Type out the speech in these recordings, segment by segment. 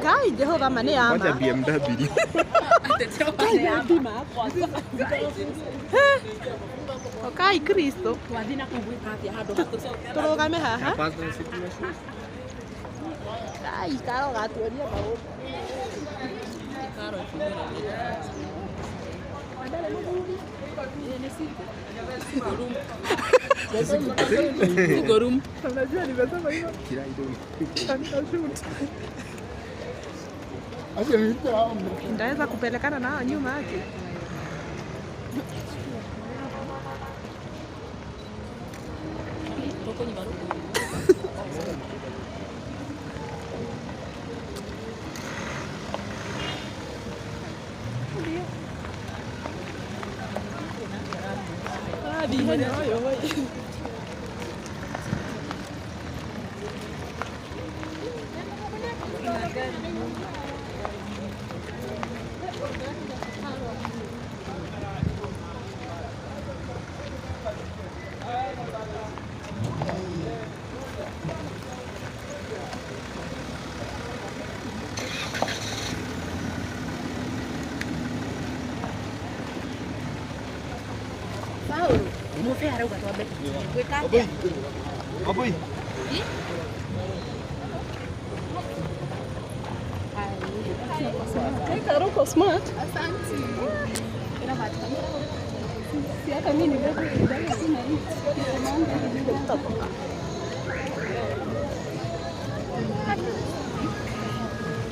Kai Jehova mane ama. Wacha BMW. Kai Kristo. Turugame haha. Kai karo gatuonia maundu. Gorum. Unajua nimesema hivyo. Ndaweza kupelekana nao nyuma yake. Uko smart. Asante. Si hata mimi ni bado sina hii.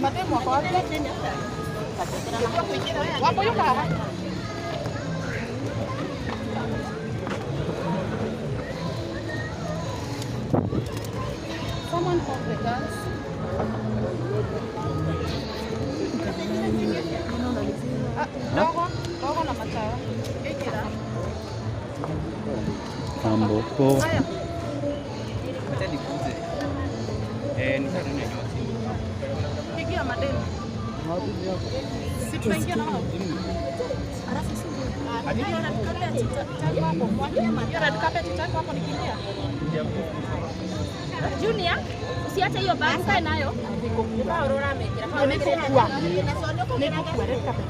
Mademu wako wapi? Wapo yuko hapa. Someone called the girls. Dogo na matawa. Tamboko. Acha nikuze. Nitanunua nyote. Pigia mademu. Si tunaingia na wao. Alafu si ndio. Red carpet itako hapo nikiingia. Junior, usiache hiyo bag kae nayo. Niko red carpet.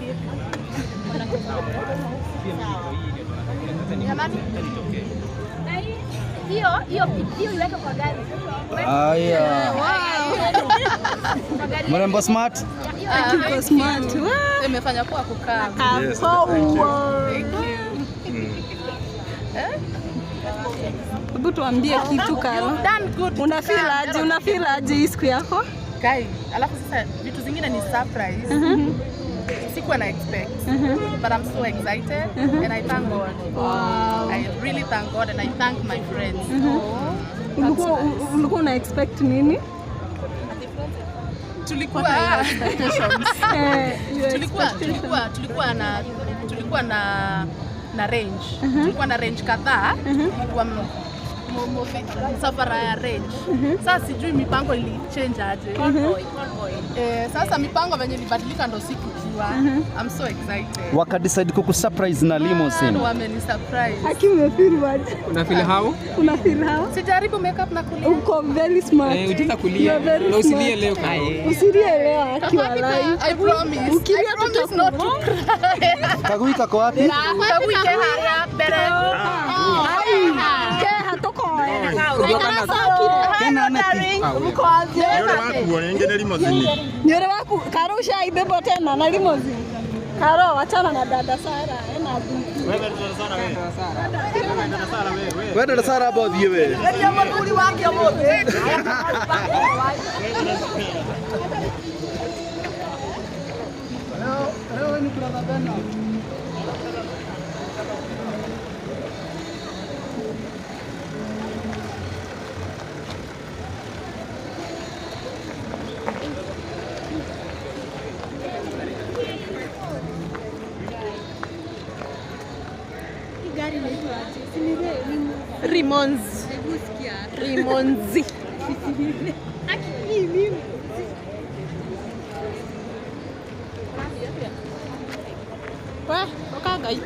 Hiyo hiyo hiyo iweke kwa gari. Haya. Mrembo smart. Tuko smart. Imefanya poa kukaa. Yes, thank you. Hebu tuambie kitu Karo. Una feel aje? Una feel aje hii siku yako? Kai, alafu sasa vitu zingine ni surprise. Sikuwa na expect. But I'm so excited and I thank God. Wow. I really thank God and I thank my friends. Ulikuwa una expect nini? Tulikuwa na expectations. Tulikuwa na range. Tulikuwa na range kadhaa. Tulikuwa msafara ya range. Sasa sijui mipango ilichange aje. Sasa mipango venye ilibadilika ndo sikujua. I'm so excited. Waka decide kukusurprise na limousine. Wameni surprise. Aki umefeel aje? Una feel how? Una feel how? Sijaribu makeup na kulia. Uko very smart. Utaanza kulia. Na usilie leo Karo. Usilie leo Aki walai. I promise. Ukilia I promise not to cry. Kagui kako wapi? Kagui ke hara mbere. Ai, ke hatoko. Kena neti. Uko aje? Yule wakuo nyingine limousine. Nywele waku Karo ushaibebwa tena na limousine. Karo wachana na dada Sara, ena dhuki. Wewe dada Sara wewe. Dada Sara wewe. Wewe dada Sara hapo thiĩ we. Ndio mũthuri wake ũmũthĩ. Leo ni brother Bernard. Rimonzi. Rimonzi. We, oka Ngai.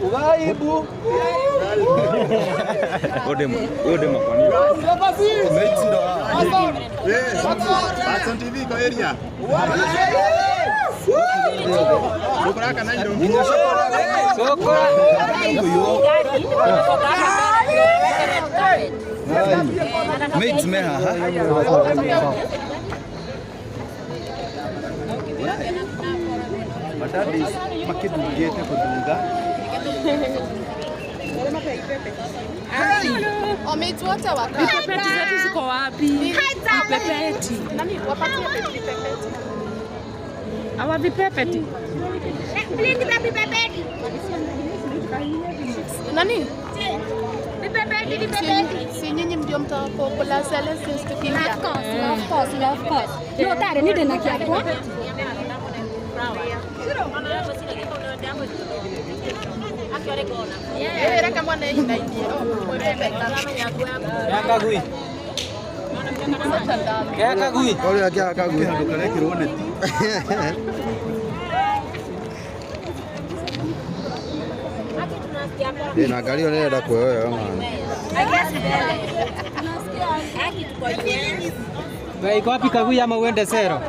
Ugaibu. Odema kwa nini? Watson TV kwa area. Sokora kana ndo. Sokora. Mates meha ha. Matadis makidungete kudunga. Wametuota waka. Vipepeti zetu ziko wapi? Vipepeti. Nani wapatie vipepeti? Awa vipepeti. Nani? Vipepeti, vipepeti. Si nyinyi ndio mtakokula Celeste tukiingia. Of course, of course, of course. No tare ni dena kiakwa. Eh, reka mwana inainie. Kagui. Kagui. Ole kia kagui. Karekirwo neti. Na ngari ĩyo nĩrenda kuoya wega man. Wewe iko wapi Kagui ama uende Sero?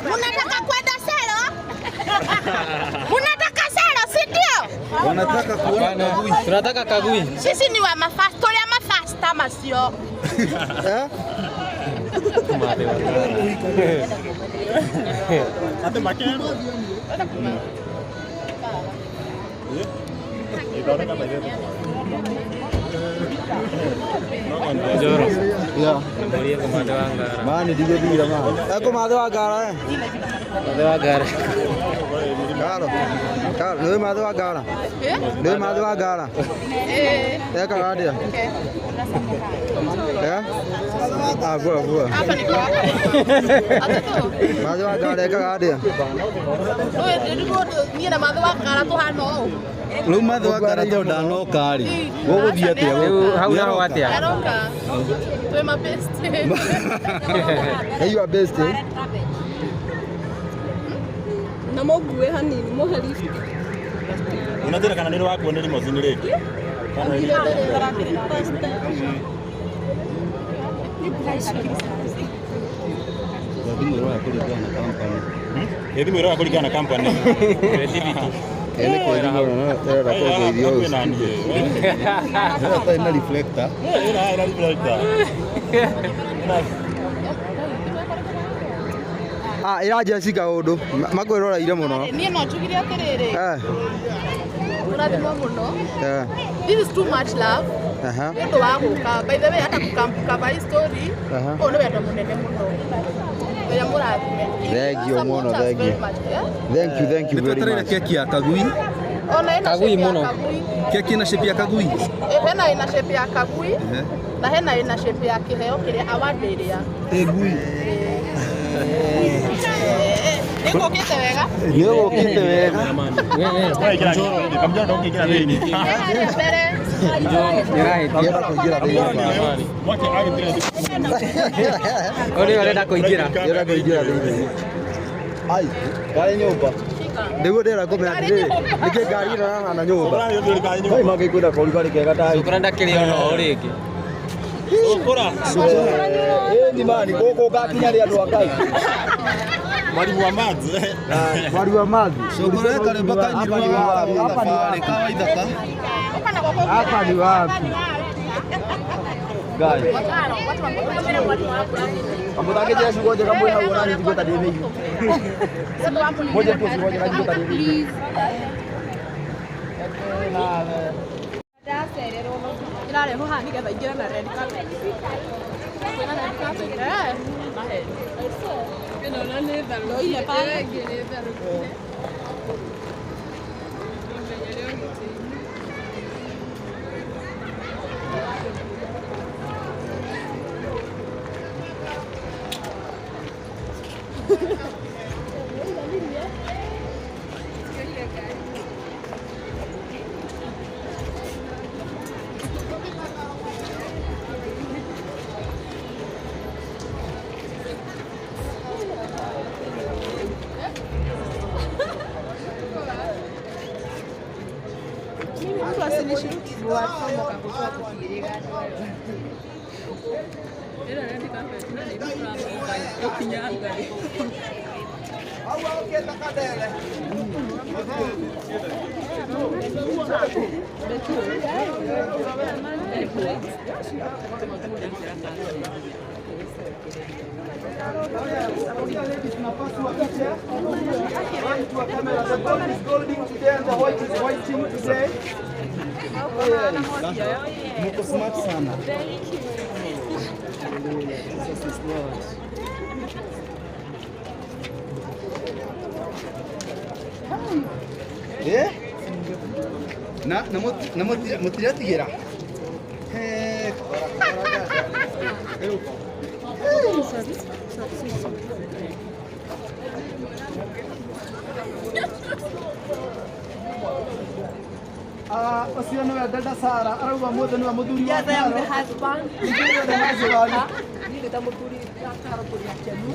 Unataka kwenda Sero? Unataka Sero, si ndio? Wanataka kuona Kagui. Tunataka Kagui. Sisi ni wa mafasta, tuli mafasta masio. Eh? Ate makero. Njoro. Yeah. Mborie kumathe wa ngara. Mani ndigĩthira ma. Ekũmathe wa ngara eh? Mathe wa ngara. Karo. Karo, nĩũĩ mathe wa ngara? Nĩũĩ mathe wa ngara? Eh. Ekaga atĩa? Eh? Ah, vua vua. Hapa niko hapa. Mathe wa ngara ekaga atĩa? Wewe ndio niĩ na mathe wa ngara tuhana ũũ. Rĩu mathe wa ngara to ndanoka rĩ. Gũgũthiĩ atĩa Rĩu hau naho atĩa? Aroka. Twĩ mabest. Hey, you are best eh? Na mũngue hanini mũhe lift. Unajua kana nĩ wakuo nĩ limousine rĩngĩ. Thimũ ĩroya kũringana na company. Thimũ ĩroya kũringana na company. Creativity. Ene kwĩthimũ na ĩrenda kũgũithia ũũ. Ĩno ĩna reflector. Ĩna reflector. Ah, ĩra Jessica ũndũ makwĩroreire mũno. Niĩ no njugire atĩrĩrĩ. Eh. Ũrathimwo mũno. Eh. This is too much love. Aha. Nĩ ũndũ wa gũka. By the way, hata gũkava hii story. Ũyũ nĩ wendo mũnene mũno. Ũrĩa mũrathime. Thank you mũno, thank you. Thank you, thank you very Nĩtwetereire much. keki ya Kagui. Ona ĩna Kagui shape ya mũno. Kagui. Keki ĩna shape ya Kagui. Hena ĩna shape ya Kagui na hena ĩna shape ya kĩheo kĩrĩa award ĩrĩa. Ĩgui. Nĩngũkĩte wega. Nĩũgũkĩte wega. Kamjoro ndũngĩingĩra thĩinĩ. Harĩa mbere. Ndĩrenda kũingĩra thĩinĩ. Mwake agĩtire Ũrĩa ũrenda kũingĩra. Ndĩrenda kũingĩra thĩinĩ. Ai, ngarĩ nyũmba. Nĩguo ndĩrenda kũmenya atĩrĩrĩ, nĩkĩ ngari ĩno ĩrahana nyũmba. Kai mangĩkwenda korugarĩ kega tai. Cukura ndakĩrĩ ona o rĩngĩ. Cukura. Ĩni mani gũkũ ngakinya rĩ andũ a Ngai. Mwalimu wa maths. Mwalimu wa maths. Cukura karĩmba kainirwo thabarĩ kawaithaka. Hapa ni wapi? Ngai. Amũthangĩjĩra ciugo njega mwĩ hau ona njigue ta ndĩ mĩigu. Moja tu ciugo njega njigue ta ndĩ mĩigu. Ĩrarehwo haha nĩgetha ingĩre na red carpet. Kwĩna red carpet? Eh. Ĩno na nĩ therũ. Ile pale. Nĩ therũ. The gold is golding today and the white is whiting today. Muko smart sana. Thank you. Jesus is Lord. Eh? Na na mutiratigera. Eh. Ũcio nĩwe dada Sara arauga mũthĩ nĩwe mũthuri wa Yes, I am the husband. Niĩ ndĩ ta mũthuri wa Karo tũrĩ akenu.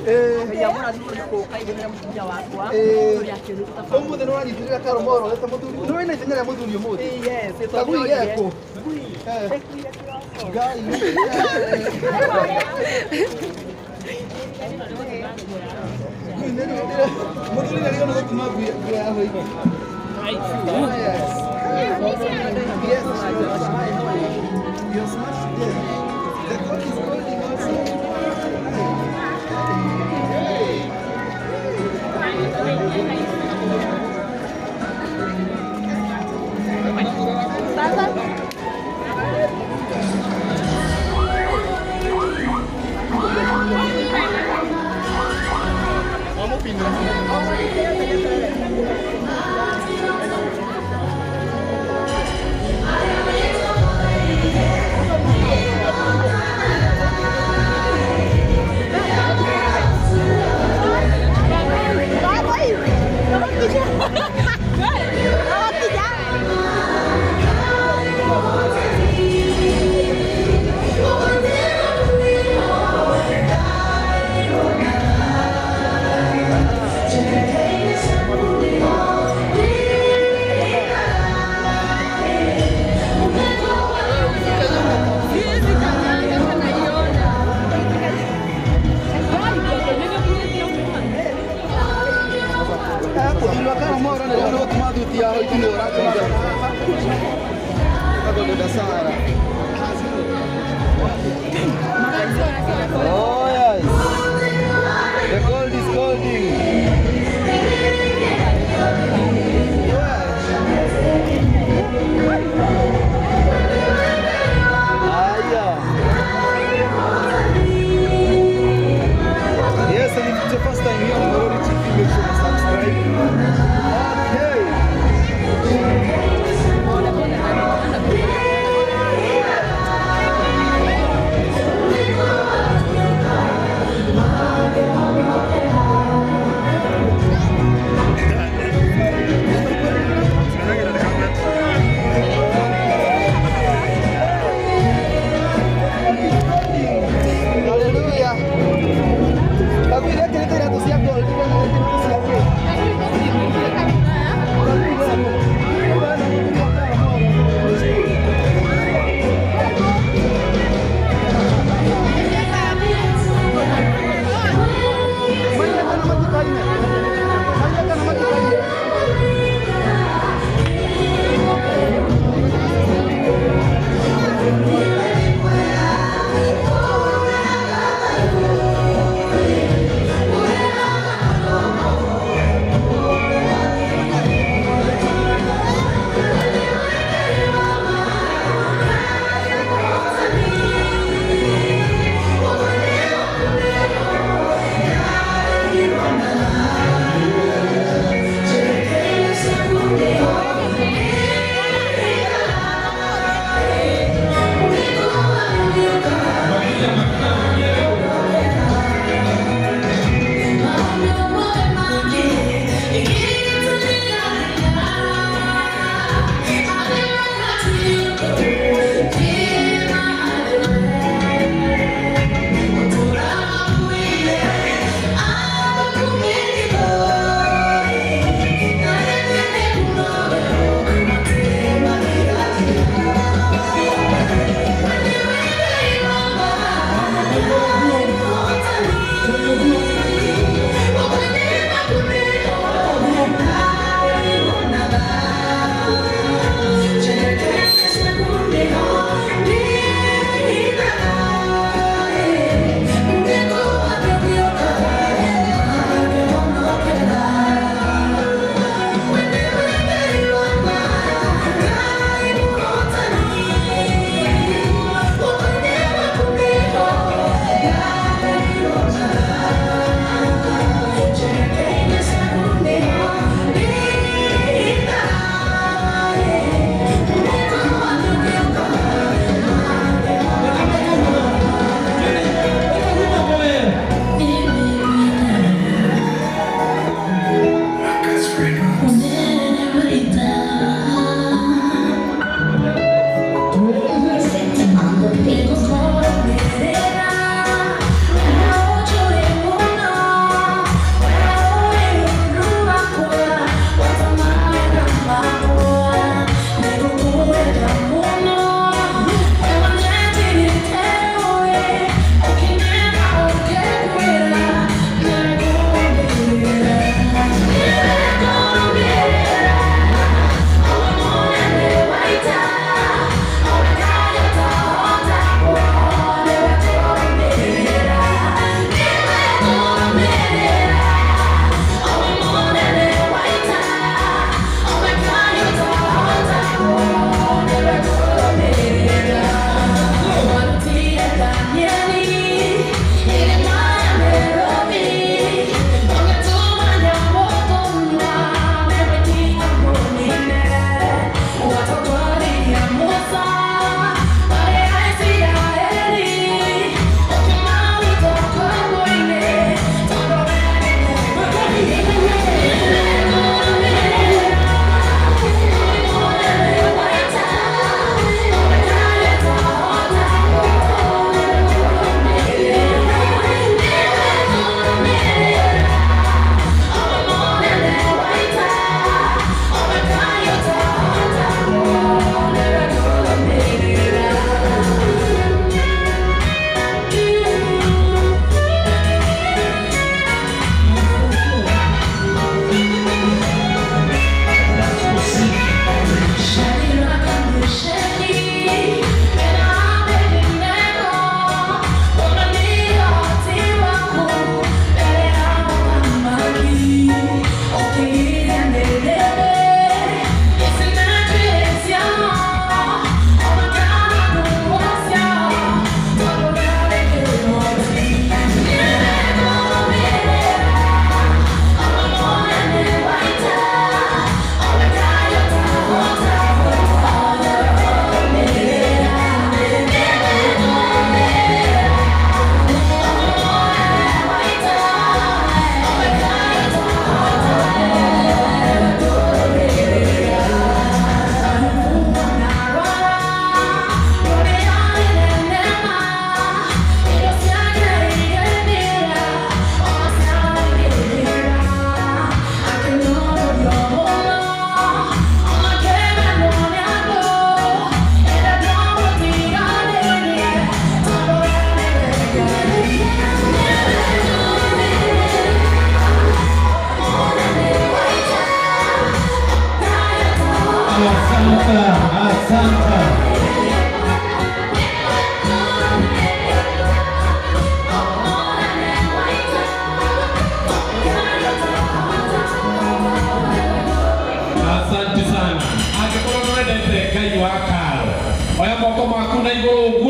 Ngai amũrathime nĩ gũka ithenya rĩa mũtumia wakwa. Tũrĩ akenu ta bamĩrĩ. Ũmũthĩ nĩ ũranyitĩrĩra Karo moro ta mũthuri. Nĩ wĩna ithenya rĩa mũthuri ũmũthĩ. Yes, Ta ngui gekũ. Ngai. Mũthuri nĩ arigwo nĩ gũtuma ngui ya hwainĩ. Yes. Yes, hi, how are you? You're smart today. The gold is golden also. Hey. Oh yes, the gold is golding. Yes, and if it's your first time here on Marori TV, make sure to subscribe. Okay.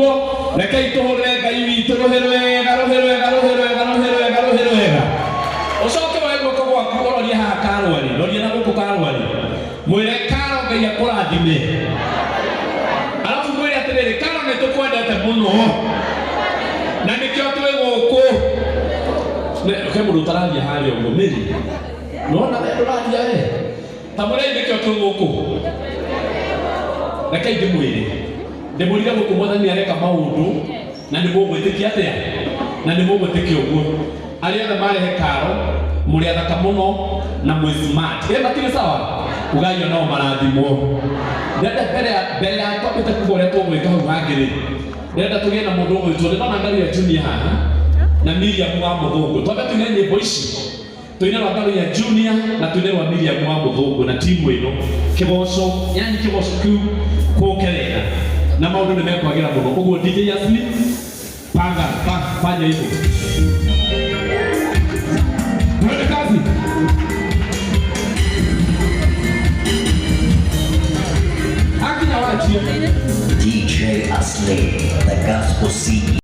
Ũguo rekei tũhũrĩre Ngai witũ rũhĩ rwega, rũhĩ rwega, rũhĩ rwega, rũhĩ rwega, rũhĩ rwega. Ũcoke woe guoko gwaku ũrorie haha Karwari, roria na gũkũ Karwari, mwĩre Karo Ngai akũrathime. Arabu mwĩre atĩrĩrĩ, Karo nĩ tũkwendete mũno na nĩkĩo twĩ gũkũ. He mũndũ ũtararia harĩa ũguo mĩri nona we ndũraria we ta mwĩrei nĩkĩo twĩ gũkũ. Rekei ndĩmwĩre, ndĩmwĩrire gũkũ mwathani areka maũndũ na nĩ mũgwĩtĩkia atĩa na nĩ mũgwĩtĩkia ũguo. Arĩa othe marehe Karo mũrĩ athaka mũno na mwĩ smart. Ĩ matirĩ sawa? Ugai nao marathimwo. Ndĩrenda mbere ya twambĩte kuga ũrĩa tũgwĩka hau hangĩ rĩ, ndĩrenda tũgĩe na mũndũ ũgwĩtwo, ndĩrona Ngaru ya Junior haha na Miriam wa Mũthũngũ. Twambe tuine nyĩmbo ici, tuine rwa Ngaru ya Junior na tuine rwa Miriam wa Mũthũngũ na timu ĩno kĩgoco, yani kĩgoco kĩu kũke wega na maũndũ nĩ mekwagĩra mũno. Ũguo DJ Yasmin, panga fanya hivyo.